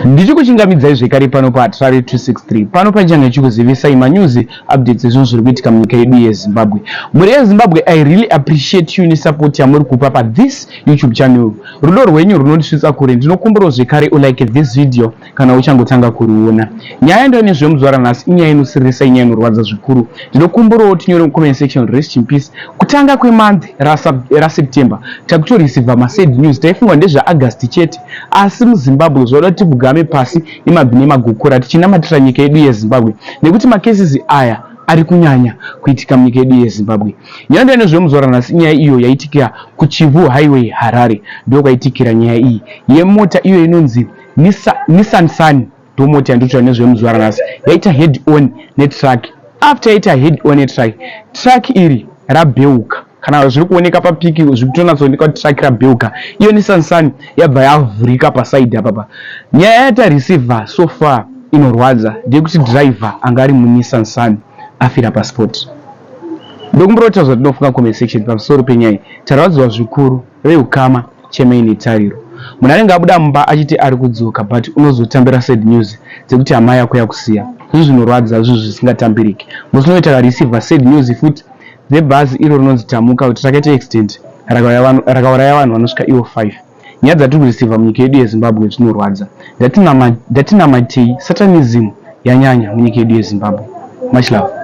Ndichikuchingamidzai zvekare pano paHatirare 263 pano pachange chikuzivisai manews updates ezvinhu zviri kuitika munyika yedu yeZimbabwe. Mhuri yeZimbabwe, I really appreciate you nesupport yamuri kupa pathis YouTube channel. Rudo rwenyu runondisvitsa kure. Ndinokumbirawo zvekare ulike this video kana uchangotanga kuriona. Nyaya ndo nezvemuzuva ranhasi inyaya inosiririsa, inyaya inorwadza zvikuru. Ndinokumbirawo tinyore mucomment section rest in peace. Kutanga kwemonth raSeptember takutoreceiva masad news. Taifunga ndezvaAugust chete, asi muZimbabwe zvoda kuti tigame pasi nemabvi nemagokora tichinamatira nyika yedu yeZimbabwe, nekuti macases aya ari kunyanya kuitika munyika yedu yeZimbabwe. Nyaya ndo nezvemuzuva ranhasi inyaya iyo yaitikira kuChivhu Highway, Harare. Ndo kwaitikira nyaya iyi yemota iyo inonzi Nissan Sunny. Ndo mota yandinotaura nezvemuzuva ranhasi yaita head on netruck. After yaita head on netruck, truck iri rabheuka. Kana zviri kuoneka papic, zviri kutonatsooneka kuti truck rabheuka. Iyo Nissan Sunny yabva yavhurika paside apapa. Nyaya yatareceiva so far inorwadza ndeyekuti driver anga ari muNissan Sunny afira paspot. Ndokumbira kutaura zvatinofunga comment section pamusoro penyaya iyi. Tarwadziwa zvikuru. Veukama, chemei netariro. Munhu anenge abuda mumba achiti ari kudzoka, but unozotambira sad news dzekuti hama yako yakusiya. Zvinhu zvinorwadza, zvinhu zvisingatambiriki. Musi unoita kareceiva sad news futi dzebhazi iro rinonzi Tamuka kuti rakaita accident, rakauraya vanhu vanosvika ivo 5. Nyaya dzatiri kureceiva munyika yedu yeZimbabwe zvinorwadza. Ndatinamatei, satanism yanyanya munyika yedu yeZimbabwe. Much love.